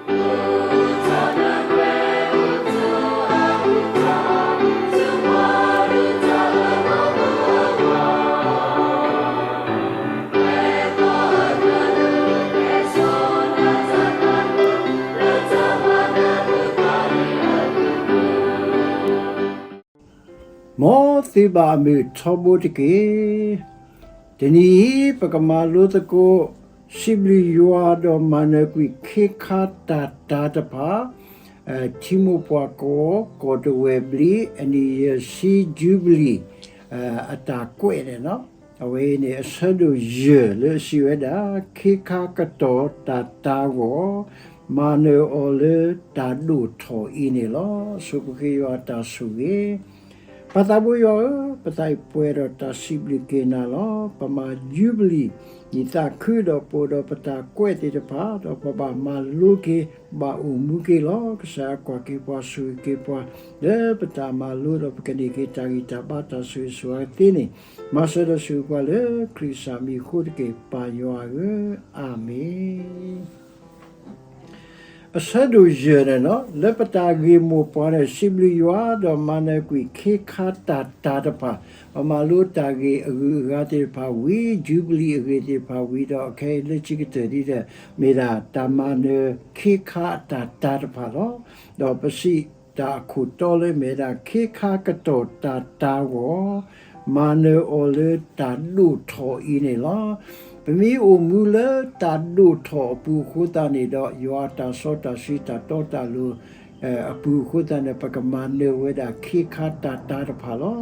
မ်သုဘၣ်အမုာ်ထီဘိတက့ၢ်. တနံၤအံၤ ပကမၤလိသကိး စံးဘျုးယွၤဒီးမၤနၢၤကွံာ်ခ့ခါတၢ်တာတဖၣ်, ထံမိၢ်ပှၢ်ကီၢ် ကီၢ်တဝဲၢ်ဘျံး အနံၣ်ယဲၢ်ဆံ ယူဘလံၤ အတၢ်ကွဲးန့ၣ်လီၤ. အဝဲအံၤန့ၣ် အဆၢဒိၣ်ယဲၢ်လၢအစံးဝဲဒၣ် ခ့ခါကတီၢ်တၢ်တာဂီၢ် မၤနၢၤအီၤလၢတၢ်ဒိၣ်ထီၣ်အံၤန့ၣ်လီၤ. ဆိပဃ့ယွၤအတၢ်ဆိၣ်ဂ့ၤ ပၢ်သးဘိယွၤဧၢ, ပသးအံၤပှဲၤဒီးတၢ်စံးဘျုးက့ၤနၤလီၤ. ပမၤယူဘလံၤ နံၣ်သးခုဒီးပအိၣ်ဒီးပတၢ်ကွဲးသ့ၣ်တဖၣ် ဒီးပဘၣ်မၤလိက့ၤ ဘၣ်အိၣ်မူက့ၤလီၤ. ကစၢ်ယွၤကွၢ်က့ၤပှၤဆိၣ်ဂ့ၤက့ၤပှၤ လၢပတၢ်မၤလိဒီးပကန့ၢ်က့ၤတၢ်ဂံၢ်တၢ်ဘါတၢ်ဆိၣ်ဂ့ၤဆိၣ်ဝါသ့န့ၣ် မၤစၢၤဒီးဆိၣ်ဂ့ၤပှၤလၢခရံာ်ကစၢ်မံၤအဃိတက့ၢ် ပၢ်ယွၤဧၢ, အၤမ့ၣ်. အဆၢဒိၣ်ယဲၢ်န့ၣ်လီၤ. လၢပတၢ်ဂ့ၢ်မိၢ်ပှၢ်န့ၣ် စံးဘျုးယွၤဒီးမၤနၢၤကွံာ်ခ့ခါတၢ်တာတဖၣ်, ပမၤလိတၢ်ဂ့ၢ်အဂုၤအဂၤသ့ၣ်တဖၣ်ဝံၤ ယူဘလံၤအဂ့ၢ်သ့ၣ်တဖၣ်ဝံၤဒီး အခဲအံၤလၢခံကတၢၢ်ဒ်ဒီး မ့ၢ်ဒၣ်တၢ်မၤနၢၤခ့ခါအတၢ်တာတဖၣ်လီၤ. ဒီးပစံးတၢ်အခိၣ်တီလၢမ့ၢ်ဝဲဒၣ် ခ့ခါကတီၢ်တၢ်တာဂီၢ် မၤနၢၤအီၤလၢတၢ်ဒိၣ်ထီၣ်အံၤန့ၣ်လီၤ. ပမ့ၢ်အိၣ်မူလၢတၢ်ဒိၣ်ထီၣ်အပူၤအဃိသတးန့ၣ်ဒီး ယွၤအတၢ်စီတၢ်ဆှံတၢ်တီတၢ်လိၤ အပူၤအဃိသတးန့ၣ် ပကမၤနၢၤဝဲဒၣ်ခ့ခါတၢ်တာတဖၣ်လီၤ.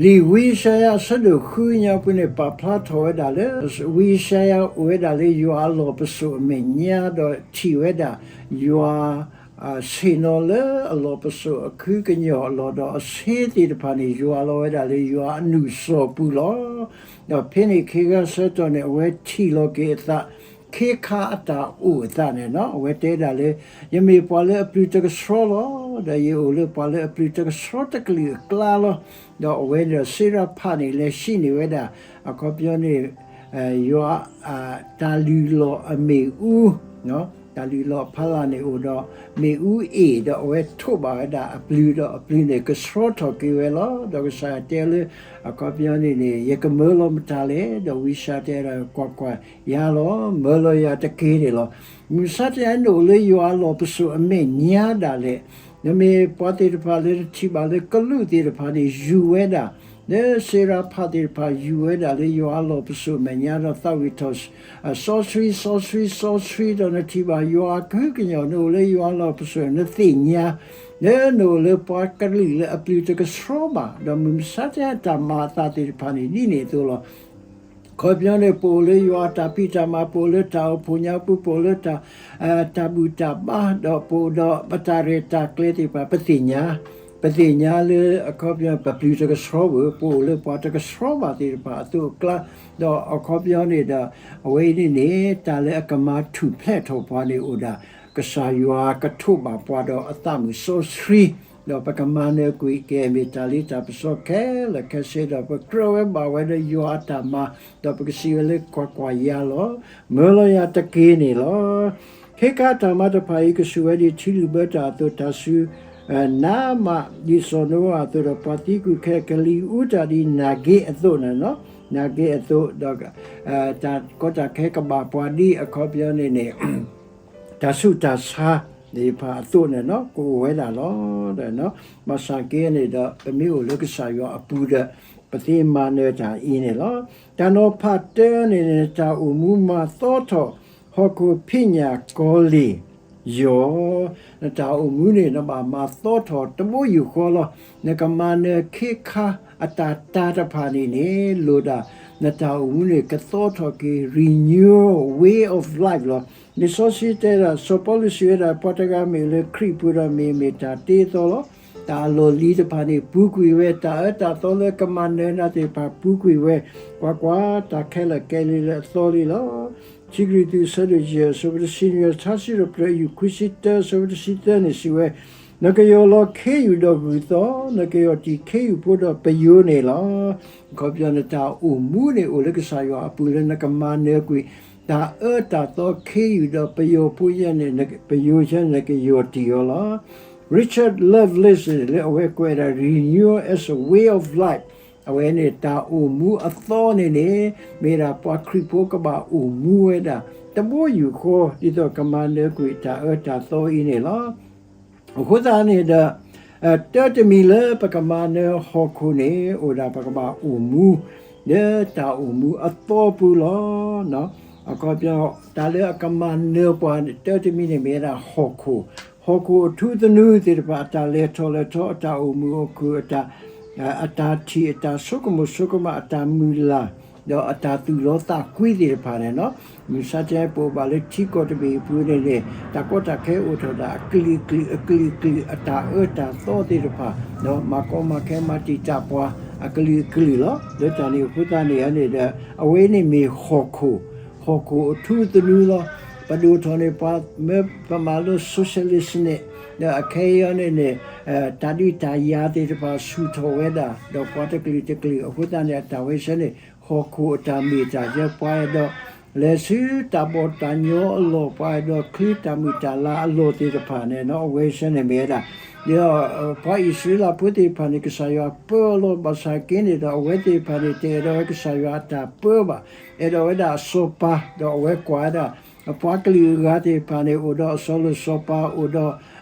လံာ်ဝံယၡါယၤအဆၢဒိၣ်ဃုညါပူၤန့ၣ် ပာ်ဖျါထီၣ်ဝဲဒၣ်လၢ ဝံယၡါယၤအိၣ်ဝဲဒၣ်လၢယွၤအလီၢ်ပစိာ်အမဲာ်ညါဒီးထံၣ်ဝဲဒၣ် ယွၤ ဆ့ၣ်နီၤလၢအလီၢ်ပစိာ်အခုကညီၤအလီၢ်ဒီးအဆ့သ့ၣ်တဖၣ်န့ၣ် ယွၤလီၤဝဲဒၣ်လၢယွၤအနုာ်စီၤပူၤလီၤ. ဒီးဖဲန့ၣ်ခ့ခါဆၢကတီၢ်န့ၣ် အဝဲထံၣ်လီၤက့ၤအသး ခ့ခါအတၢ်အိၣ်အသးန့ၣ်လီၤ. အဝဲတဲဒၣ်လၢ ယမ့ၢ်ပှၤလၢအပျုၤတကဆှီလီၤ. ဒီးယအိၣ်လၢပှၤလၢအပျုၤတကဆှီတကလုာ်အကျါလီၤ. ဒီးအဝဲန့ၣ်ဒီးစ့ရၤဖးန့ၣ် လဲၤဟံးန့ၢ်ဝဲဒၣ် အခီပညီန့ၣ် ယွၤ တၢ်လုၢ်လီၢ်အမ့ၣ်အူ တၢ်လုၢ်လီၢ်အဖီလာ်န့ၣ်အိၣ်ဒီး မ့ၣ်အူအ့ၣ်ဒီးအဝဲထိးဘၣ်ဝဲဒၣ်အပျုၤဒီးအပျုၤန့ၣ်ကဆှီထီၣ်က့ၤဝဲလီၤ. ဒီးကစၢ်ယွၤတဲလၢ အခီပညီန့ၣ်န့ၣ် ယကမၢလီၤမတၤလဲၣ်. ဒီးဝံယၡါယၤတဲဒီး ကွၢ်ကွၢ်, ယၤလီၤ, မၢလီၤယၤတက့ၢ်န့ၣ်လီၤ. မုၢ်မဆါတနံၤအံၤ နအိၣ်လၢယွၤအလီၢ်ပစိာ်အမဲာ်ညါဒၣ်လဲာ်. နမ့ၢ်ပှၤသ့ၣ်တဖၣ်လၢနထံၣ်ဘၣ်လၢကလူးသ့ၣ်တဖၣ်န့ၣ် ယူၤဝဲဒၣ် လၢစ့ရၤဖးသ့ၣ်တဖၣ်ယူၤဝဲဒၣ်လၢယွၤအလီၢ်ပစိာ်အမဲာ်ညါဒီးသးဝံၣ်ထီၣ် စီဆှံ စီဆှံ စီဆှံ ဒီးနထံၣ်ဘၣ်ယွၤအခုကညီၤ နအိၣ်လၢယွၤအလီၢ်ပစိာ် နသ့ၣ်ညါ လၢနအိၣ်လၢပှၤကလုာ်လၢအပျုၤတကဆှီဘၣ်, ဒီးမုၢ်မဆါတနံၤအံၤတၢ်မၤအသးသ့ၣ်တဖၣ်န့ၣ် ဒ်န့ၣ်အသိးလီၤ. အခီပညီန့ၣ် ပအိၣ်လၢယွၤအတၢ်ဖံးတၢ်မၤ, ပအိၣ်လၢတၢ်အိၣ်ဖှိၣ်ညါပူၤ, ပအိၣ်လၢတၢ် တၢ်ဘူၣ်တၢ်ဘါ, ဒီးပအိၣ်ဒီးပတၢ်ရဲၣ်တၢ်ကျဲၤသ့ၣ်တဖၣ် ပသ့ၣ်ညါ, ပသ့ၣ်ညါလၢအခီပညီ ပပျုၤတကဆှီဘၣ်, ပအိၣ်လၢပှၤတကဆှီဘၣ်သ့ၣ်တဖၣ်အသိးအကျါ, ဒီးအခီပညီန့ၣ်ဒီး အဝဲအံၤန့ၣ်န့ၣ် တၢ်လၢအကမၤထူၣ်ဖျဲးထီၣ်ပှၤန့ၣ်အိၣ်ဒၣ် ကစၢ်ယွၤကထိးဘၣ်ပှၤဒီးအသးမုၣ်စီဆှံ, ဒီးပကမၤနၢၤကွံာ်က့ၤ မ့ၢ်တၢ်လံတၢ်ပစီခဲလၢာ်ခဲဆ့ဒီး ပကြၢးဝဲဘၣ်ဝဲဒီးယွၤအတၢ်မၤ, ဒီးပကစံးဝဲလၢကွၢ်ကွၢ်ယၤလီၤ, မၢလီၤယၤတက့ၢ်န့ၣ်လီၤ. ခ့ခါတၢ်မၤတဖၣ်အံၤ ကစူၢ်ဝဲဒ်ထံလုၢ်ဘၢတၢ်အသိး တၢ်စူၤ နါမးဒ်စီၤနိအၤအသိးဒီး ပှၤသံကွံာ်ခဲလၢာ်ကလံၤအူတၢ်ဒ်နၤဂ့ၤအသိးန့ၣ်လီၤ. နၤဂ့ၤအသိးဒီး တၢ်ကီတၢ်ခဲကဘၣ်ပှၤဒ်အခီပညီန့ၣ်န့ၣ် တၢ်ဆူးတၢ်ဆါသ့ၣ်တဖၣ်အသိးန့ၣ်လီၤ ကအိၣ်ဝဲဒၣ်လီၤ. ဘၣ်ဆၣ်က့န့ၣ်ဒီး ပမ့ၢ်အိၣ်လၢကစၢ်ယွၤအပူၤဒီး ပသ့မၤနၢၤတၢ်အံၤန့ၣ်လီၤ. တၢ်နီၤဖးတၢန့ၣ် နတၢ်အိၣ်မူမၤသီထီၣ် ဟီၣ်ခိၣ်ဖံးညၣ်ကီလံၢ်ယီၤ, နတၢ်အိၣ်မူန့ၣ် နဘၣ်မၤသီထီၣ်တဘိယူၢ်ဃီလီၤ. နကမၤနၢၤခ့ခါအတၢ်တာ်တဖၣ်န့ၣ်န့ၣ် လိၣ်ဒၣ် နတၢ်အိၣ်မူန့ၣ် ကသီထီၣ်က့ၤ renewal way of life လီၤ. လံာ်စီဆှံတဲဒၣ် စီၤပီလူးစံးဝဲဒၣ် ပှၤတဂၤမ့ၢ်လၢခရံာ်ပူၤဒီး မ့ၢ်မ့ၢ်တၢ်တ့အသီလီၤ. တၢ်အလီၢ်လံၤတဖၣ်န့ၣ် ပူၤကွံာ်ဝဲ, တၢ်အၢတၢ်သီလၢကမၤနၢၤနၤသ့ၣ်တဖၣ်ပူၤကွံာ်ဝဲ, ကွၢ်ကွၢ်, တၢ်ခဲလၢာ်ကဲလံလၢအသီလံလီၤ. ခံကရံၣ်သူး အဆၢဒိၣ်ယဲၢ် အဆၢဖိတဆံနွံ, ထါစံးထီၣ်ပတြၢၤ အယူၢ်ခွံဆံတၢ အဆၢဖိတဆံသၢန့ၣ် စံးဝဲ, နကယီၢ်လီၤခ့ယုၢ်ဒီးဂုၢ်သီ, နကယီၢ်တံၢ်ခ့ယုၢ်ဖိဒီးပယိၤန့ၣ်လီၤ. အခီပညီ နတၢ်အိၣ်မူန့ၣ် အိၣ်လၢကစၢ်ယွၤအပူၤလၢနကမၤနၢၤကွံာ် တၢ်အၢတၢ်သီခ့ယုၢ်ဒီးပယီၤဖိယဲန့ၣ် ပယီၤယဲန့ၣ်ကယီၤတံၢ်အီၤလီၤ. Richard Lovelace န့ၣ် လၢအဝဲကွဲးဒၣ် Renewal as a Way of Life အဝဲန့ၣ် တၢ်အိၣ်မူအသီန့ၣ်န့ၣ် မ့ၢ်ဒၣ်ပှၤခရံာ်ဖိကဘၣ်အိၣ်မူဝဲဒၣ် တဘိယူၢ်ဃီ ဒ်သိးကမၤနၢၤကွံာ်တၢ်အၢတၢ်သီအံၤန့ၣ်လီၤ. အဃိသတးန့ၣ်ဒီး တၢတမံၤလၢပကမၤနၢၤဟီၣ်ခိၣ်န့ၣ် အိၣ်ဒၣ်ပကဘၣ်အိၣ်မူ လၢတၢ်အိၣ်မူအသီပူၤလီၤ. အခီပညီ တၢ်လၢအကမၤနၢၤပှၤတၢတမံၤန့ၣ် မ့ၢ်ဝဲဒၣ်ဟီၣ်ခိၣ်, ဟီၣ်ခိၣ်အထူသနူသ့ၣ်တဖၣ် အတၢ်လဲၤထီၣ်လဲၤထီ အတၢ်အိၣ်မုာ်အိၣ်ခုၣ် အတၢ် အတၢ်ထံၣ် အတၢ်ဆိကမိၣ်ဆိကမး အတၢ်မုၢ်လၢ် ဒီးအတၢ်သူၣ်လီသးကွံသ့ၣ်တဖၣ်န့ၣ်လီၤ. မုၢ်ဆါတနံၤပအိၣ်ဘၣ်လၢထံကီၢ်တဘ့ၣ်အပူၤန့ၣ်န့ၣ် တၢ်ကီတၢ်ခဲအိၣ်ထီၣ်ဒၣ်အကလုာ်ကလုာ် အကလုာ်ကလုာ် အတၢ်အၢတၢ်သီသ့ၣ်တဖၣ် မၤကီမၤခဲမၤတံာ်တာ်ပှၤ အကလုာ်ကလုာ်လီၤ. လၢတၢ်န့ၣ်အဃိသတးန့ၣ်န့ၣ်ဒီး အဝဲန့ၣ်မ့ၢ်ဟီၣ်ခိၣ်, ဟီၣ်ခိၣ်အထူသနူလီၤ. ပဒိၣ်ထီၣ်န့ၣ် ပှၤမၢပမၤလၢ socialist န့ၣ် ဒီးအခဲအံၤန့ၣ်န့ၣ် တၢ်ဒုးတၢ်ယၤသ့ၣ်တဖၣ်ဆူၣ်ထီၣ်ဝဲဒၣ် ဒီးပှၤတကလုာ်တကလုာ် အဃိသတးန့ၣ် အတၢ်ဝဲဆၢန့ၣ် ဟီၣ်ခိၣ်အတၢ်မ့ၢ်တၢ်ယဲ ပှၤအဲၣ်ဒိး လဲၤဆူတၢ်ဘီၣ်တၢ်ညီအလီၢ် ပှၤအဲၣ်ဒိးချုးတၢ်မုာ်တၢ်လၤအလီၢ်သ့ၣ်တဖၣ်န့ၣ် အဝဲဆၢန့ၣ်မ့ၢ်ဝဲဒၣ် ဒီးပှၤအံၣ်စရ့လးဖိသ့ၣ်တဖၣ်န့ၣ် ကစၢ်ယွၤပၢအီၤလီၤ. ဘၣ်ဆၣ်က့န့ၣ်ဒီး အဝဲသ့ၣ်တဖၣ်န့ၣ် တအဲၣ်ဒိးဝဲကစၢ်ယွၤအတၢ်ပၢဘၣ်. အဲၣ်ဒိးဝဲဒၣ်အစီၤပၤ ဒီးအဝဲကွၢ်ဝဲဒၣ် ပှၤကလုာ်အဂၤသ့ၣ်တဖၣ်န့ၣ် အိၣ်ဒီးအစီၤလိၣ်စီၤပၤ အိၣ်ဒီး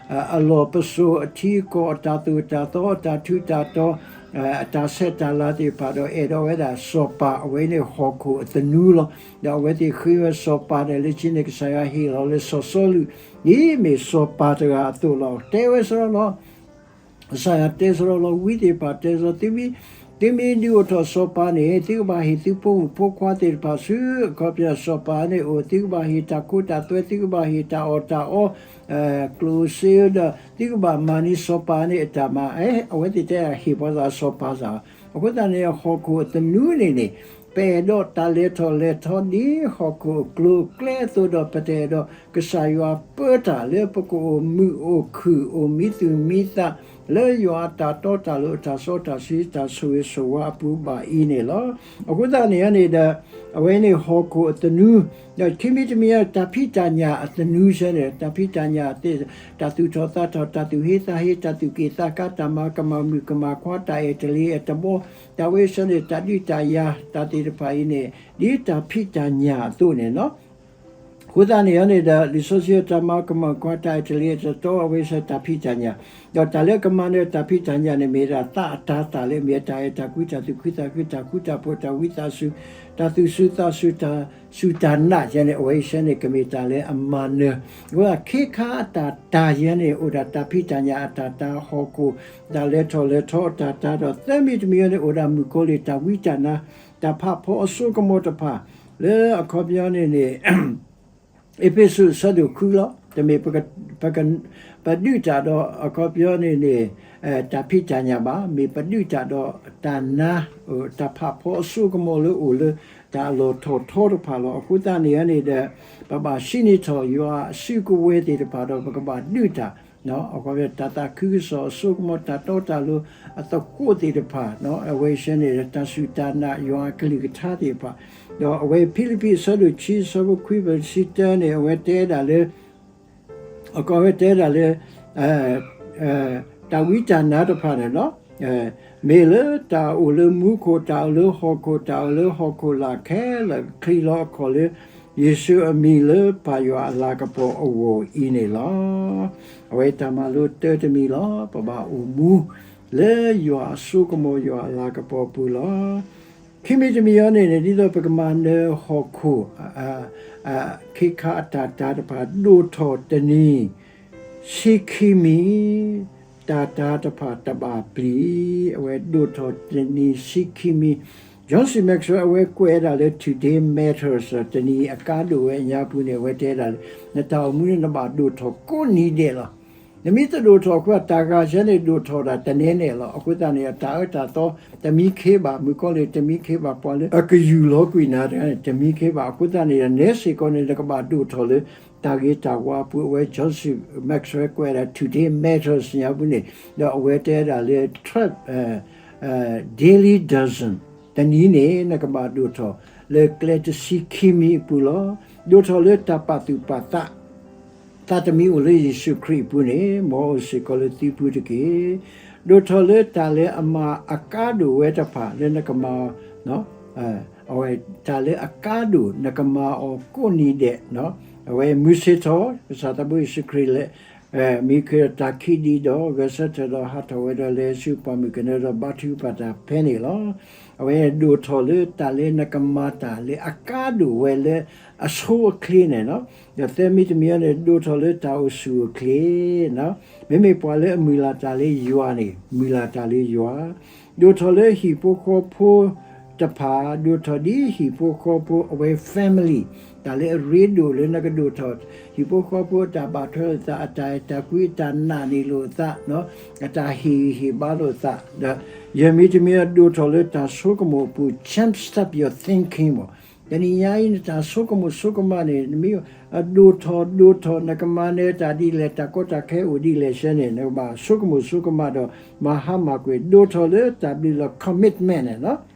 အလီၢ်ပစိာ်အထံအကီၢ် အတၢ်သိၣ်တၢ်သီ အတၢ်ထူးတၢ်တီၤ အတၢ်ဆဲးတၢ်လၤသ့ၣ်တဖၣ်ဒီး အဲၣ်ဒိးဝဲဒၣ်စီၤပၤ အဝဲန့ၣ်ဟီၣ်ခိၣ်အသနူလီၤ. ဒီးအဝဲသ့ၣ်ဃ့ဝဲစီၤပၤဒီး လၢခံန့ၣ် ကစၢ်ယွၤဟ့ၣ်လီၤလၢစီၤစီလူး ဒ်မ့ၢ်စီၤပၤတဂၤအသိးလီၤ. တဲဝဲစ့ၢ်ကီးလီၤ. ကစၢ်ယွၤတဲစ့ၢ်ကီးလီၤ ဝံသ့ၣ်တဖၣ်တဲစ့ၢ်ကီး သုမ့ၢ် သုမ့ၢ်ဒုးအိၣ်ထီၣ်စီၤပၤန့ၣ် သုကဘၣ်ဟ့ၣ်သုဖိမုၣ်ဖိခွါသ့ၣ်တဖၣ်ဆူ အခီပညီစီၤပၤန့ၣ်အိၣ် သုကဘၣ်ဟ့ၣ်တၢ်ခိတၢ်သွဲ သုကဘၣ်ဟ့ၣ်တၢ်အီၣ်တၢ်အီ ကျိၣ်စ့ဒီး သုကဘၣ်မၤန့ၢ်စီၤပၤန့ၣ်အတၢ်မၤ အဝဲသ့ၣ်တဲဟ့ၣ်ပှၤသးစီၤပၤစ့ၢ် အဃိသတးန့ၣ် ဟီၣ်ခိၣ်အသနူန့ၣ်န့ၣ် ပအဲၣ်ဒိးတၢ်လဲၤထီၣ်လဲၤထီဒ်ဟီၣ်ခိၣ်အကျိၤအကျဲအသိးဒီး ပတအဲၣ်ဒိး ကစၢ်ယွၤပၢတၢ်လၢပကအိၣ်မုာ်အိၣ်ခုၣ် အိၣ်မံသူၣ်မံသး လၢယွၤအတၢ်တီတၢ်လိၤ အတၢ်စီတၢ်ဆှံ တၢ်ဆိၣ်ဂ့ၤဆိၣ်ဝါအပူၤဘၣ်အံၤန့ၣ်လီၤ. အဃိသတးန့ၣ်န့ၣ်ဒီး အဝဲန့ၣ်ဟီၣ်ခိၣ်အသနူ ဒီးခံမံၤတမံၤ တၢ်ဖံးတၢ်ညၣ်အသနူဆၢန့ၣ် တၢ်ဖံးတၢ်ညၣ်သ့ၣ် တၢ်သူၣ်ထီၣ်သးထီၣ် တၢ်သူၣ်ဟ့သးဟ့ တၢ်သူၣ်က့ၣ်သးကါ တၢ်မၤကမၣ်မုၣ်ကမၣ်ခွါ တၢ်အဲၣ်တလ့ၤအဲၣ်တဘီ တၢ်ဝဲဆၢန့ၣ် တၢ်ဒုးတၢ်ယၤ တၢ်သ့ၣ်တဖၣ်အံၤန့ၣ် ဒ်တၢ်ဖံးတၢ်ညၣ်အသိးန့ၣ်လီၤ. အဃိသတးန့ၣ်န့ၣ်ဒီး လံာ်စီဆှံတၢ်မၤကမၣ်ခွါ တၢ်အဲၣ်တလ့ၤအဲၣ်တတီ အဝဲဆၢတၢ်ဖံးတၢ်ညၣ် ဒီးတၢ်လၢကမၤနၢၤတၢ်ဖံးတၢ်ညၣ်န့ၣ် မ့ၢ်ဒၣ်သးအတၤသၣ်လၢအမ့ၢ်တၢ်အဲၣ်တၢ်ကွံ တၢ်သူၣ်ခုသးခု တၢ်ဃူတၢ်ဖိး တၢ်ဝံသးစူၤ တၢ်သူၣ်စူၤသးစူၤ တၢ်စူၢ်တၢ်နာ်ယဲန့ၣ် အဝဲဆၢန့ၣ် ကမ့ၢ်တၢ်လၢအမၤနၢၤ အဃိသတး ခ့ခါအတၢ်တၤယဲန့ၣ် အိၣ်ဒၣ်တၢ်ဖံးတၢ်ညၣ်အတၢ်တၤ ဟီၣ်ခိၣ် တၢ်လဲၤထီၣ်လဲၤထီအတၢ်တၤဒီး သၢမံၤတမံၤန့ၣ် အိၣ်ဒၣ်မုၣ်ကီၤလံၢ် တၢ်ဝံတၢ်နါ တၢ်ဖးဖီအစိကမီၤတဖၣ် လၢအခီပညီန့ၣ်န့ၣ် အ့းဖ့းစူးအဆၢဒိၣ်ဃုလီၤ. တမ့ၢ်ပက ပက ပဒုးတၢ်ဒီး အခီပညီန့ၣ်န့ၣ် တၢ်ဖံးတၢ်ညၣ်ဘၣ်, မ့ၢ်ပဒုးတၢ်ဒီးတၢ်နါ တၢ်ဖးဖီအစိကမီၤလၢအိၣ်လၢ တၢ်အလီၢ်ထီၣ်ထီတဖၣ်လီၤ. အဃိသတးန့ၣ်န့ၣ်ဒီး ပဘၣ်စံးန့ၢ်ထီၣ်ယွၤအစုကဝဲၤသ့ၣ်တဖၣ်ဒီး ပကဘၣ်ဒုးတၢ် အခီပညီ တၢ်သးခုကစီၣ်အစိကမီၤ တၢ်တီတၢ်လိၤအသကိးသ့ၣ်တဖၣ် အဝဲဆၢန့ၣ် တၢ်စူၢ်တၢ်နာ်ယွၤအကလုၢ်ကထါသ့ၣ်တဖၣ် ဒီးအဝဲဖံလံးပံးအဆၢဒိၣ်ခံ အဆၢဖိခွံ ပစံးတၢန့ၣ် အဝဲတဲဒၣ်လၢ အခီပညီတဲဒၣ်လၢ တၢ်ဝံတၢ်နါတဖၣ်န့ၣ်လီၤ. မ့ၢ်လၢတၢ်အိၣ်လၢမူခိၣ် တၢ်အိၣ်လၢဟီၣ်ခိၣ် တၢ်အိၣ်လၢဟီၣ်ခိၣ်လာ်ခဲလၢာ် ချံးလီၤအခီၣ်လၢ ယ့ၣ်ၡူးအမံၤလၢပၢ်ယွၤအလၤကပီၤအဂီၢ်အံၤန့ၣ်လီၤ. အဝဲတၢ်မၤလိတၢတမံၤလီၤ. ပဘၣ်အိၣ်မူ လၢယွၤအစိကမီၤယွၤအလၤကပီၤပူၤလီၤ. ခံမံၤတမံၤအံၤန့ၣ်န့ၣ် ဒ်သိးပကမၤနၢၤဟီၣ်ခိၣ် ခ့ခါအတၢ်တၤတဖၣ် ဒိၣ်ထီၣ်တနံၤ ဆံခံမံၤ တၢ်တၤတဖၣ်တဘၣ်ပျံၤ, အဝဲဒိၣ်ထီၣ်တနံၤဆံခံမံၤ, John C Maxwell အဝဲကွဲးဝဲဒၣ်လၢ Today Matters တနံၤအကါဒိၣ်ဝဲအညါပူၤန့ၣ် အဝဲတဲဒၣ်လၢ နတၢ်အိၣ်မူန့ၣ် နဘၣ်ဒိၣ်ထီၣ်ကိးနံၤဒဲးလီၤ. နမ့ၢ်တဒိၣ်ထီၣ်အဃိ တၢ်ဂၤဆၢန့ၣ် ဒိၣ်ထီၣ်ဒၣ်တနဲနဲလီၤ. အဃိသတးန့ၣ် တၢ်အၢတၢ်သီ တမံခ့ဘၣ် မုၣ်ကီၤလံၢ် တမံခ့ဘၣ် ပှၤလၢအကယူၢ်လီၤကွံာ်နၤတဂၤန့ၣ် တမံခ့ဘၣ်. အဃိသတးန့ၣ် နဲစ့ၢ်ကီးန့ၣ် နကဘၣ်ဒိၣ်ထီၣ်လၢ တၢ်ဂ့ၤတၢ်ဝါအပူၤ အဝဲ John C Maxwell ကွဲးဒၣ် Today Matters ညါပူၤန့ၣ် ဒီးအဝဲတဲဒၣ်လၢ Daily Dozen တနံၤန့ၣ် နကဘၣ်ဒိၣ်ထီၣ်လၢကျဲတဆံခံမံၤအပူၤလီၤ. ဒိၣ်ထီၣ်လၢတၢ်ပာ်သူၣ်ပာ်သး သးတမံၤအိၣ်လၢယ့ၣ်ၡူးခရံာ်အပူၤန့ၣ် မ်အအိၣ်စ့ၢ်ကီးလၢသုပူၤတက့ၢ်. ဒိၣ်ထီၣ်လၢတၢ်လၢအမၤအကါဒိၣ်ဝဲတဖၣ်လၢနကမၤ အဝဲတၢ်လၢအကါဒိၣ် နကမၤအီၤကိးနံၤဒဲး, အဝဲမုၢ်ဆ့ၣ်ထီၣ် ကစၢ်သးဘိယ့ၣ်ၡူးခရံာ်လဲၤ မံခရံာ်ဒီးတၢ်ခံးဒံးဒီး ဂဲၤဆၢထၢၣ်ဒီးဟးထီၣ်ဝဲဒီးလဲၤဆူပှၢ်မုၢ်ကနၢဒီးဘါထုကဖၣ်တၢ်ဖဲန့ၣ်လီၤ. အဝဲဒိၣ်ထီၣ်လၢတၢ်လၢနကမၤတၢ်လၢအကါဒိၣ်ဝဲလၢအဆိအချ့န့ၣ်လီၤ. ဒီးသၢမံၤတမံၤအံၤန့ၣ် ဒိၣ်ထီၣ်လၢတၢ်အိၣ်ဆူၣ်အိၣ်ချ့ မ့မ့ၢ်ပှၤလၢအမုၢ်လၢ်တၢ်လၢယွၤန့ၣ် မုၢ်လၢ်တၢ်လၢယွၤ, ဒိၣ်ထီၣ်လၢဟံၣ်ဖိဃီဖိတဖၣ် ဒိၣ်ထီၣ်ဒ်ဟံၣ်ဖိဃီဖိအဝဲ family တၢ်လၢအရ့ဒိၣ်လၢနကဒိၣ်ထီၣ် ဟံၣ်ဖိဃီဖိအတၢ်ဘၣ်ထွဲလိာ်သး အတၢ်အဲၣ်တၢ်ကွံ အတၢ်နာ်န့ၢ်လိာ်သး အတၢ်ဟ့ၣ်ဂံၢ်ဟ့ၣ်ဘါလိာ်သး ဒီးယဲၢ်မံၤတမံၤအံၤ ဒိၣ်ထီၣ်လၢတၢ်ဆိကမိၣ်အပူၤ jumpstart your thinking မ့ၢ် တနံၤညါအံၤ နတၢ်ဆိကမိၣ်ဆိကမးန့ၣ် နမ့ၢ်ဒိၣ်ထီၣ်ဒိၣ်ထီၣ် နကမၤနၢၤတၢ်ဒ်လဲၣ် တၢ်ကီတၢ်ခဲအိၣ်ဒ်လဲၣ်ဆဲန့ၣ် နကဘၣ်ဆိကမိၣ်ဆိကမးဒီး မၤဟါမၢ်ကွံာ် ဒိၣ်ထီၣ်လၢတၢ်ဘျုးလီၤ commitment န့ၣ်လီၤ.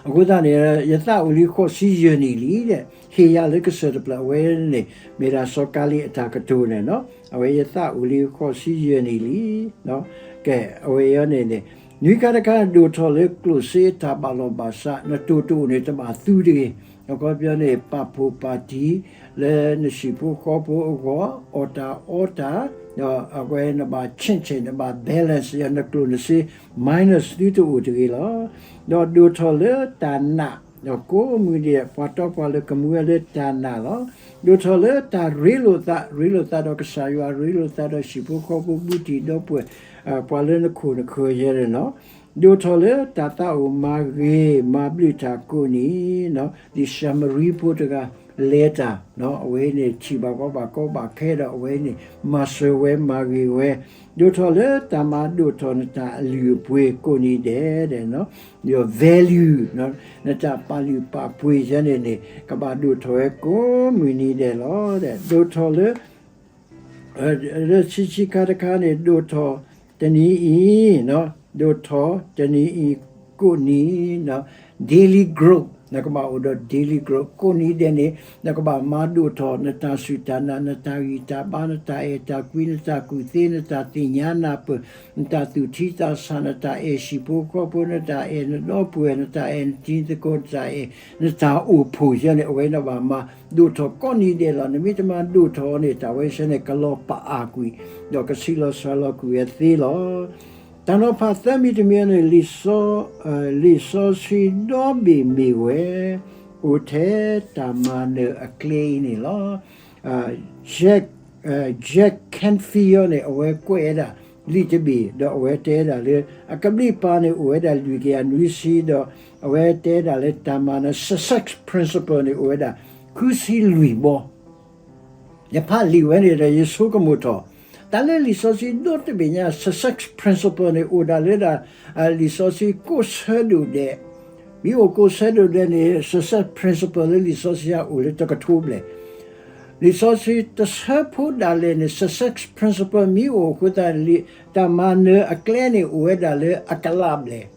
အဃိသတးန့ၣ် ယသးအိၣ်လံဃိးဆံယဲၢ်နံၣ်လံဒီး ဟ့ၣ်ယၤလၢကစၢၢ်တဖျၢၣ် အဝဲန့ၣ် မ့ၢ်ဒၣ်စီၤကၤလံၤအတၢ်ကတိၤန့ၣ်လီၤ. အဝဲယသးအိၣ်လံဃိးဆံယဲၢ်နံၣ်လံ. ကဲ အဝဲအံၤန့ၣ်န့ၣ် နွံခါတခါ ဒိၣ်ထီၣ်လၢကျိၣ်စ့အတၢ်ဘၣ်လီၢ်ဘၣ်စး နတိၢ်တအိၣ်န့ၣ် တဘၣ်သူတဂ့ၤ. အခီပညီန့ၣ် ပာ်ဖှိၣ်ပာ်တံၢ် လၢနဟံၣ်ဖိဃီဖိအဂီၢ် အီၣ်တၢ်အီတၢ် ဒီးအဝဲနဘၣ် change နဘၣ် balance နကျိၣ်နစ့ minus သုတအိၣ်တဂ့ၤလီၤ. ဒီးဒိၣ်ထီၣ်လၢတၢ်နာ် ဒီးကိးမုၢ်နံၤဒဲး ပှၤတီပှၤလိၤကမူဝဲလၢတၢ်နာ်လီၤ. ဒိၣ်ထီၣ်လၢတၢ်ရ့လိာ်သး ရ့လိာ်သးဒီးကစၢ်ယွၤ ရ့လိာ်သးဒီးဟံၣ်ဖိဃီဖိ ဘူးတံၢ်ဒီပုၢ်ဝဲၢ် ပှၤလၢနခိၣ်နဃၢၤယဲန့ၣ်လီၤ. ဒိၣ်ထီၣ်လၢတၢ်သးအိၣ်မၤဂ့ၤမၤဘျုးတၢ်ကိးနံၤ ဒ်ၡၤမရံဖိတဂၤ လဲၤတၢ် အဝဲန့ၣ်ထံၣ်ဘၣ်ကီဘၣ်ကီဘၣ်ခဲဒီး အဝဲန့ၣ်မၤစၢၤဝဲမၤဂ့ၤဝဲ, ဒိၣ်ထီၣ်လၢတၢ်မၤဒိၣ်ထီၣ်နတၢ်အလုၢ်အပှ့ၤကိးနံၤဒဲး ဒီး value နတၢ်ပာ်လုၢ်ပာ်ပှ့ၤယဲန့ၣ်န့ၣ် ကဘၣ်ဒိၣ်ထီၣ်ဝဲကိးမုၢ်နံၤဒဲးလီၤ. ဒိၣ်ထီၣ်လၢ လၢဆံဆံခါတခါန့ၣ် ဒိၣ်ထီၣ်တနံၤအံၤ ဒိၣ်ထီၣ်တနံၤအံၤကိးနံၤ daily growth နကဘၣ်အိၣ်ဒီး daily growth ကိးနံၤဒဲးန့ၣ် နကဘၣ်မၤဒိၣ်ထီၣ် နတၢ်စူၢ်တၢ်နာ် နတၢ်ဂံၢ်တၢ်ဘါ နတၢ်အဲၣ်တၢ်ကွံ နတၢ်ကူၣ်သ့ နတၢ်သ့ၣ်ညါနၢ်ပၢၢ် နတၢ်သူၣ်ထံသးဆး နတၢ်အဲၣ်ဟံၣ်ဖိဃီဖိ နတၢ်အဲၣ်နဒီပုၢ်ဝဲၢ် နတၢ်အဲၣ်နတံၤသကိး နတၢ်အဲၣ် နတၢ်အိၣ်ဖှိၣ်ယဲန့ၣ် အဝဲနဘၣ်မၤဒိၣ်ထီၣ်ကိးနံၤဒဲးလီၤ. နမ့ၢ်တမၤဒိၣ်ထီၣ်န့ၣ် တၢ်ဝဲဆဲန့ၣ် ကလီၤပာ်အါကွံာ် ဒီးကဆံးလီၤစှၤလီၤကွံာ်ဝဲသ့လီၤ. တၢ်နီၤဖးသၢမံၤတမံၤန့ၣ် လံာ်စီဆှံဒီဘ့ၣ်မ့ၢ်ဝဲ အိၣ်ထဲတၢ်မၤနၢၤအကျဲအံၤန့ၣ်လီၤ. Jack Canfield န့ၣ် အဝဲကွဲးဝဲဒၣ်လံာ်တဘ့ၣ် ဒီးအဝဲတဲဝဲဒၣ်လၢ အကဘျံးပၤန့ၣ် အိၣ်ဝဲဒၣ်လွံၢ်ကယၤနွံဆံ ဒီးအဝဲတဲဝဲဒၣ်လၢတၢ်မၤနၢၤ success principle န့ၣ် အိၣ်ဝဲဒၣ် ဃုဆံလွံၢ်ဘီ ယဖးလံာ်ဝဲန့ၣ်ဒီး ယဆိကမိၣ်ထီၣ် တၢ်လၢလံာ်စီဆှံဒီတဘ့ၣ်ညါ success principle န့ၣ် အိၣ်ဒၣ်လၢဒၣ် လံာ်စီဆှံကိးဆၢဒိၣ်ဒဲး, မ့ၢ်အိၣ်ကိးဆၢဒိၣ်ဒဲးန့ၣ် success principle လၢလံာ်စီဆှံအအိၣ်လၢတကထိဘျဲၣ်, လံာ်စီဆှံတဆၢဖိဒၣ်လဲာ်န့ၣ် success principle မ့ၢ်အိၣ်အဃိသတး တၢ်မၤနၢၤအကျဲန့ၣ် အိၣ်ဝဲဒၣ်လၢအကလးဘျဲၣ်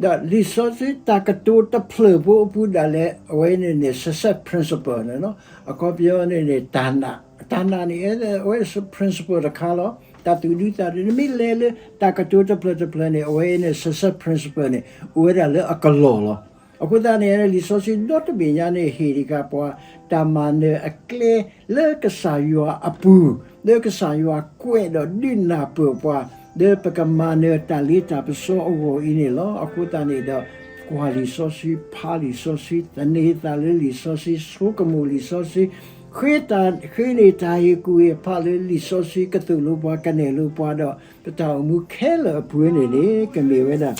ဒီးလံာ်စီဆှံတၢ်ကတိၤတဖျၢၣ်ဖိအပူၤဒၣ်လဲာ် အဝဲန့ၣ်န့ၣ် success principle န့ၣ်လီၤ. အခီပညီန့ၣ်န့ၣ် တၢ်နာ်, တၢ်နာ်န့ၣ် အဝဲ principle တခါလီၤ. တၢ်သူၣ်ဒူသးဒူ နမ့ၢ်လဲၤလၢတၢ်ကတိၤတဖျၢၣ်တဖျၢၣ်န့ၣ် အဝဲန့ၣ် success principle န့ၣ် အိၣ်ဝဲဒၣ်လၢအကလီၢ်လီၤ. အဃိသတးန့ၣ် လံာ်စီဆှံဒီတဘ့ၣ်ညါန့ၣ် ဟ့ၣ်ဒံးဃာ်ပှၤ တၢ်မၤနၢၤအကျဲလၢကစၢ်ယွၤအပူၤ, လၢကစၢ်ယွၤကွဲးဒီးဒုးနၢ်ပၢၢ်ပှၤ လၢပကမၤနၢၤတၢ်လ့တၢ်ပစီအဂီၢ်အံၤန့ၣ်လီၤ. အဃိသတးန့ၣ်ဒီး ကွၢ်လံာ်စီဆှံ, ဖးလံာ်စီဆှံ, သန့ၤသးလၢလံာ်စီဆှံ, ဆိကမိၣ်လံာ်စီဆှံ, ဃ့တၢ်, ဃ့န့ၢ်တၢ်ဟ့ၣ်ကူၣ်ဟ့ၣ်ဖးလၢလံာ်စီဆှံ ကသိၣ်လိပှၤ ကနဲၣ်လိပှၤဒီး ပတၢ်အိၣ်မူခဲလၢာ်အပူၤန့ၣ်န့ၣ် ကမ့ၢ်ဝဲဒၣ်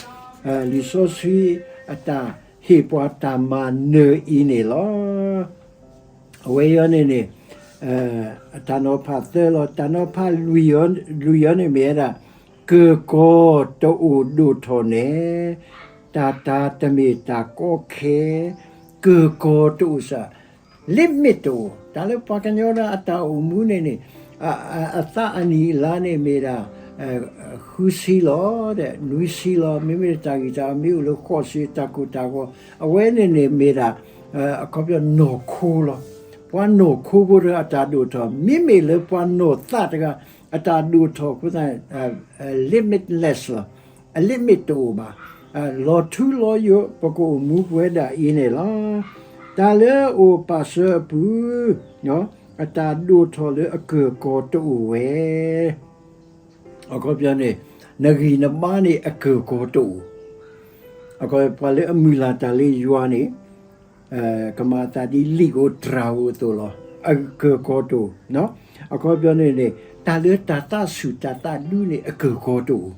လံာ်စီဆှံအတၢ်ဟ့ၣ်ပှၤတၢ်မၤနၢၤအံၤန့ၣ်လီၤ. အဝဲအံၤန့ၣ်န့ၣ် တၢ်နီၤဖးသၢလီၤ. တၢ်နီၤဖးလွံၢ်အံၤန့ၣ်မ့ၢ်ဝဲဒၣ် ကၢၢ်ကီၤတအိၣ်ဒိၣ်ထီၣ်န့ၣ် တၢ်တၢ်တမ့ၢ်တၢ်ကီခဲ, ကၢၢ်ကီၤတအိၣ်စ့ၢ် limit တအိၣ်. တၢ်လၢပှၤကညီဒၣ်အတၢ်အိၣ်မူန့ၣ်န့ၣ် အသးအနံၣ်အလါန့ၣ်မ့ၢ်ဒၣ် ဃုဆံလီၤ, နွံဆံလီၤ, မ့မ့ၢ်တၢ်ဂံၢ်တၢ်ဘါမ့ၢ်အိၣ်လၢဃိးဆံ တၢ်ကိၢ်တၢ်ဂီၤ အဝဲန့ၣ်န့ၣ်မ့ၢ်ဒၣ် အခီပညီနီၢ်ခိလီၤ. ပှၤနီၢ်ခိဖိတဂၤအတၢ်ဒိၣ်ထီၣ်, မ့မ့ၢ်လၢပှၤနီၢ်သးတဂၤအတၢ်ဒိၣ်ထီၣ်အဃိသတးန့ၣ် limitless လီၤ. အ limit တအိၣ်ဘၣ်. လီၤထူလီၤယိာ် ပကအိၣ်မူပဝဲဒၣ်အံၤန့ၣ်လီၤ. တၢ်လၢအအိၣ်ပာ်စၢၤအပူၤ အတၢ်ဒိၣ်ထီၣ်လၢအကၢၢ်ကီတအိၣ်ဝဲ အခီပညီန့ၣ် နဂံၢ်နဘါန့ၣ်အကၢၢ်ကီတအိၣ်. အခီပညီ ပှၤလၢအမုၢ်လၢ်တၢ်လၢယွၤန့ၣ် ကမၤအသးဒ်လံာ်ဧိၤ တြၢ်ဧိၤအသိးလီၤ. အကၢၢ်ကီတအိၣ်. အခီပညီန့ၣ်န့ၣ် တၢ်လၢတၢ်သးဆူၣ်တၢ်သးဒူန့ၣ် အကၢၢ်ကီတအိၣ်.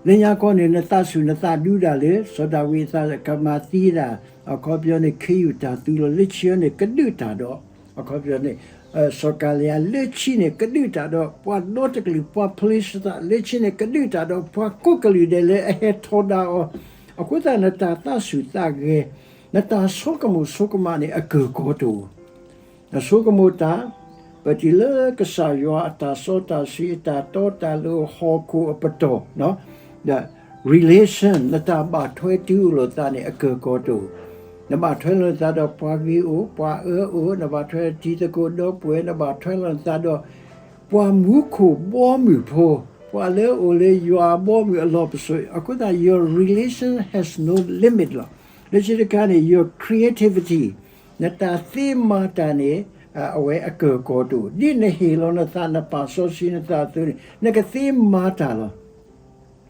လၢညါခီန့ၣ် နသးဆူၣ်နသးဒူဒၣ်လၢ စီၤဒၤဝံးအသးကမၤသံဒၣ်, အခီပညီန့ၣ် ခ့ယုၢ်တၢ်သုးလီၤ. လၢခံန့ၣ် ကဒုးတၢ်ဒီး, အခီပညီန့ၣ် စီၤကၤလံယၤ လၢခံန့ၣ် ကဒုးတၢ်ဒီး ပှၤဒီတကလုာ် ပှၤဖလ့ၡသး လၢခံန့ၣ် ကဒုးတၢ်ဒီး ပှၤကိးကလုာ်ဒဲးလၢအဟဲထီဒါအီၤ. အဃိသတး နတၢ်သးဆူၣ်သးဂဲၤ, နတၢ်ဆိကမိၣ်ဆိကမးန့ၣ် အကၢၢ်ကီတအိၣ်. နဆိကမိၣ်တၢ်, ပတုၤလၢကစၢ်ယွၤအတၢ်စီတၢ်ဆှံ အတၢ်တီတၢ်လိၤ ဟီၣ်ခိၣ်အပတီၢ်, the relation နတၢ်ဘၣ်ထွဲတုၤအိၣ်လိာ်သးန့ၣ် အကၢၢ်ကီတအိၣ်. နဘၣ်ထွဲလိာ်နသးဒီးပှၤဂ့ၤအိၣ် ပှၤအၢအိၣ်, နဘၣ်ထွဲတံၤသကိးဒီပုၢ်ဝဲၢ်, နဘၣ်ထွဲလိာ်နသးဒီး ပှၤမူခိၣ်ဘီမုၢ်ဖိ, ပှၤလၢအအိၣ်လၢယွၤအဘီအမုၢ်အလီၢ်ပစိာ်, အဃိသတး your relation has no limit လီၤ. လၢခံတခါန့ၣ် your creativity နတၢ်သ့မၤတၢ်န့ၣ် အဝဲအကၢၢ်ကီတအိၣ်. ဒ်နဟ့ၣ်လီၤနသး နပာ်စီဆှံနသးအသိးန့ၣ် နကသ့မၤတၢ်လီၤ.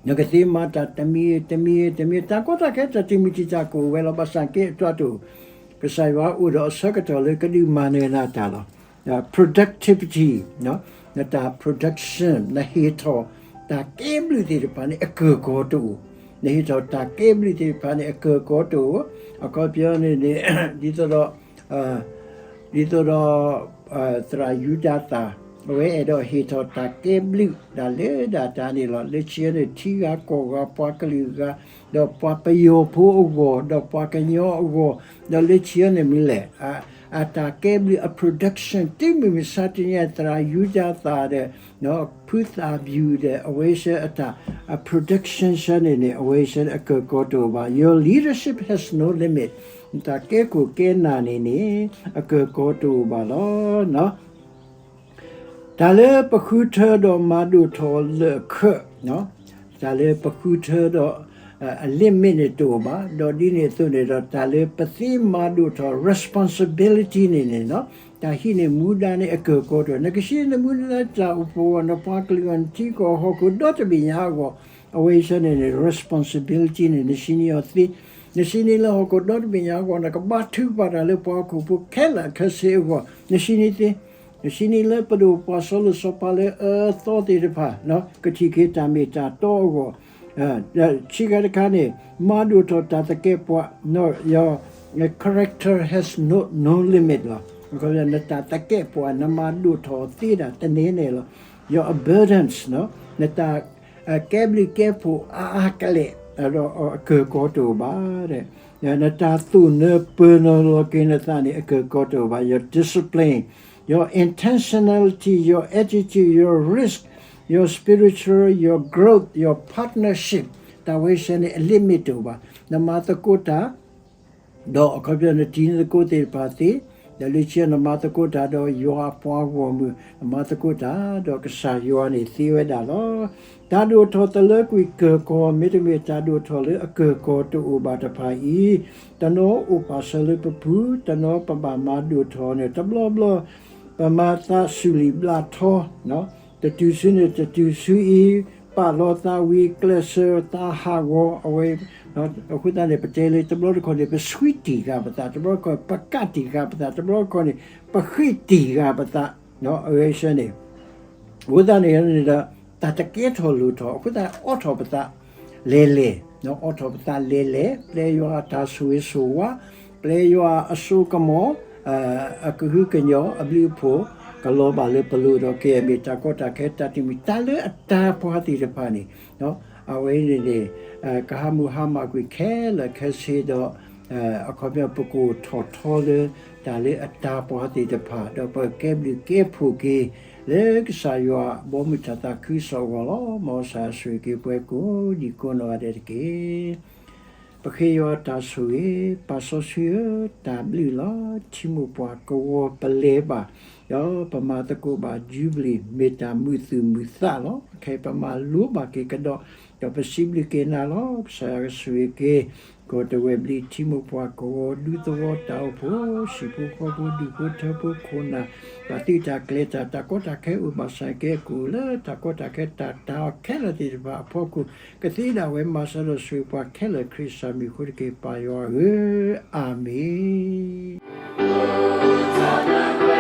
နကသ့မၤတၢ်တမံၤတမံၤတမံၤ, တၢ်ကီတၢ်ခဲတၢ်တမံၤတမံၤတၢ်ကအိၣ်ဝဲလီၤ. ဘၣ်ဆၣ်က့အတြၢ်တအိၣ်, ကစၢ်ယွၤအိၣ်ဒီးအဆၢကတီၢ်လၢကဒုးမၤနၢၤနၤတၢ်လီၤ. productivity နတၢ် production နဟ့ၣ်ထီၣ်တၢ်ကဲဘျုးသ့ၣ်တဖၣ်န့ၣ် အကၢၢ်ကီတအိၣ်. နဟ့ၣ်ထီၣ်တၢ်ကဲဘျုးသ့ၣ်တဖၣ်န့ၣ် အကၢၢ်ကီတအိၣ်. အခီပညီန့ၣ်န့ၣ် ဒ်သိးဒီး ဒ်သိးဒီး သရၣ်ယူဒၤသၣ် အဝဲအဲၣ်ဒိးဟ့ၣ်ထီၣ်တၢ်ကဲဘျုးဒၣ်လၢဒၣ်တၢ်န့ၣ်လီၤ. လၢခံန့ၣ် ထံဂၤကီၢ်ဂၤ ပှၤကလုာ်ဂၤ ဒီးပှၤပယီၤဖိအဂီၢ် ဒီးပှၤကညီအဂီၢ်, ဒီးလၢခံန့ၣ်မ့ၢ်လဲၣ် အတၢ်ကဲဘျုးအ production တုၤမုၢ်မဆါတနံၤ သရၣ်ယူဒၤသၣ်ဒီး ဖုသၣ်ဘျူးဒီး အဝဲဆၢအတၢ် အ production ဆၢန့ၣ်န့ၣ် အဝဲဆၢအကၢၢ်ကီတအိၣ်ဘၣ်. Your leadership has no limit. နတၢ်ကဲခိၣ်ကဲနၢ်န့ၣ်န့ၣ် အကၢၢ်ကီတအိၣ်ဘၣ်လီၤ. တၢ်လၢပဃုထၢဒီးမၤဒိၣ်ထီၣ်လၢအခၢး, တၢ်လၢပဃုထၢဒီး အ limit န့ၣ်တအိၣ်ဘၣ်. ဒီးဒ်န့ၣ်အသိးန့ၣ်ဒီး တၢ်လၢပသ့မၤဒိၣ်ထီၣ် responsibility န့ၣ်န့ၣ် တၢ်ဟံးန့ၢ်မူဒါန့ၣ် အကၢၢ်ကီတအိၣ်. နကဆှံနမူဒါလၢတၢ်အိၣ်ဖှိၣ်အဂီၢ်, နပှၤကလုာ်အဂီၢ်, နထံကီၢ်ဟီၣ်ခိၣ်ဒီတဘ့ၣ်ညါအဂီၢ်, အဝဲဆၢန့ၣ်န့ၣ် responsibility န့ၣ် နဆှံန့ၢ်အီၤသ့. နဆှံန့ၢ်လၢဟီၣ်ခိၣ်ဒီတဘ့ၣ်ညါအဂီၢ် နကဘါထုကဖၣ်တၢ်လၢပှၤဟီၣ်ခိၣ်ဖိခဲလၢာ်ခဲဆ့အဂီၢ် နဆှံန့ၢ်သ့. နဆှံန့ၢ်လၢပဒိၣ်ပှၤစီၤလိၤစီၤပၤလၢအအၢအသီသ့ၣ်တဖၣ် ကထံၣ်က့ၤတၢ်မ့ၢ်တၢ်တီအဂီၢ်, ခံခါတခါန့ၣ် မၤဒိၣ်ထီၣ်တၢ်သကဲးပဝး, your character has no no limit လီၤ. နတၢ်သကဲးပဝး နမၤဒိၣ်ထီၣ်သ့ဒၣ်တန့ၢ်န့ၣ်လီၤ. Your abundance နတၢ် ကဲဘျုးကဲဖှိၣ်အါအါကလဲာ် ဒီးအကၢၢ်ကီတအိၣ်ဘၣ်. နတၢ်သိၣ်နၢပၢၢ်နၢလီၤက့ၤနသးန့ၣ် အကၢၢ်ကီတအိၣ်ဘၣ်. Your discipline, your intentionality, your attitude, your risk, your spiritual, your growth, your partnership တၢ်ဝဲဆၢန့ၣ် အ limit တအိၣ်ဘၣ်. နမၤသကိးတၢ် ဒီးအခီပညီနတံၤသကိးသ့ၣ်တဖၣ်သ့, ဒီးလၢခံနမၤသကိးတၢ်ဒီးယွၤအပှၤဂီၢ်မုၢ်, နမၤသကိးတၢ်ဒီးကစၢ်ယွၤန့ၣ်သ့ဝဲဒၣ်လီၤ. တၢ်ဒိၣ်ထီၣ်တလၢကွံာ်ကၢၢ်ကီ မ့တမ့ၢ်တၢ်ဒိၣ်ထီၣ်လၢအကၢၢ်ကီတအိၣ်ဘၣ်တဖၣ်အံၤ, တနီၤအိၣ်ပာ်စၢၤလၢပပူၤ, တနီၤပဘၣ်မၤဒိၣ်ထီၣ်န့ၣ် တဘျီဘျီ ပမၤသးစူၤလံာ်ဘျးထီ တတုၤဆူန့ၣ်တတုၤဆူအံၤ, ပာ်လီၤသးဝံၤ ကျဲးစၢးသးဟးဂီၤအဝဲ, အဃိသတးန့ၣ် ပတဲလၢတဘျီတခီၣ်န့ၣ် ပဆှံတံၢ်ဃာ်ပသး, တဘျီတခီၣ်ပကးတံၢ်ဃာ်ပသး, တဘျီတခီၣ်န့ၣ် ပဃ့ၢ်တံၢ်ဃာ်ပသး, အဝဲဆၢန့ၣ် အဃိသတးန့ၣ်ဒီး တၢ်တကဲထီၣ်လိၣ်ထီၣ် အဃိသတး အိးထီၣ်ပသးလဲၤလဲၤ, အိးထီၣ်ပသးလဲၤလဲၤ, ပျဲယွၤအတၢ်ဆိၣ်ဂ့ၤဆိၣ်ဝါ, ပျဲယွၤအစိကမီၤ, အကဟုကညီၤ အဘျုးအဖှိၣ် ကလီၤဘၣ်လၢပလိၤဒီး ကမ့ၢ်တၢ်ကီတၢ်ခဲတၢ်တမံၤ တၢ်လၢအတၢ်ပှၤသ့ၣ်တဖၣ်န့ၣ် အဝဲန့ၣ်န့ၣ် ကဟးမုၢ်ဟါမၢ်ကွံာ်ခဲလၢာ်ခဲဆ့ဒီး အခီပညီပကအိၣ်ထီၣ်ထီလၢ တၢ်လၢအတၢ်ပှၤသ့ၣ်တဖၣ် ဒီးပကဲဘျုးကဲဖှိၣ်က့ၤ လၢကစၢ်ယွၤဘီမုၢ်တၢ်သးခုကစီၣ်အဂီၢ်လီၤ. မ်ကစၢ်ဆိၣ်ဂ့ၤက့ၤပှၤကိးဒံကိးနီၢ်ဂၤဒဲးတက့ၢ်. ပဃ့ယွၤတၢ်ဆိၣ်ဂ့ၤ, ပၢ်စီဆှံဧၢ, တၢ်ဘျုးလီၤ. ထံမိၢ်ပှၢ်ကဝီၤပလဲၤဘၣ်, ဒီးပမၤသကိးဘၣ် Jubilee မ့ၢ်တၢ်မုာ်သူၣ်မုာ်သးလီၤ. ခဲအံၤပမၤလိဘၣ်က့ၤကဒီး, ဒီးပစံးဘျုးက့ၤနၤလီၤ. ကစၢ်ယွၤကဆိၣ်ဂ့ၤက့ၤ ကီၢ်တဝဲၢ်ဘျံး ထံမိၢ်ပှၢ်ကဝီၤ ဒူသဝီတၢ်အိၣ်ဖှိၣ်, ဟံၣ်ဖိဃီဖိ ဒူၣ်ဖိထၢဖိ ခိၣ်နၢ်, တၢ်သုးတၢ်ကျဲၤတၢ် တၢ်ကီတၢ်ခဲအိၣ်ဘၣ်ဆၣ်က့ ကအိၣ်လၢတၢ်ကီတၢ်ခဲ တၢ်တၤအီၤခဲလၢာ်သ့ၣ်တဖၣ်အဖီခိၣ်, ကသ့ဒၣ်ဝဲမၤစၢၤဒီးဆိၣ်ဂ့ၤပှၤခဲလၢာ် ခရံာ်စၢ်မံၤအဃိတက့ၢ် ပၢ်ယွၤဧၢ, အၤမ့ၣ်.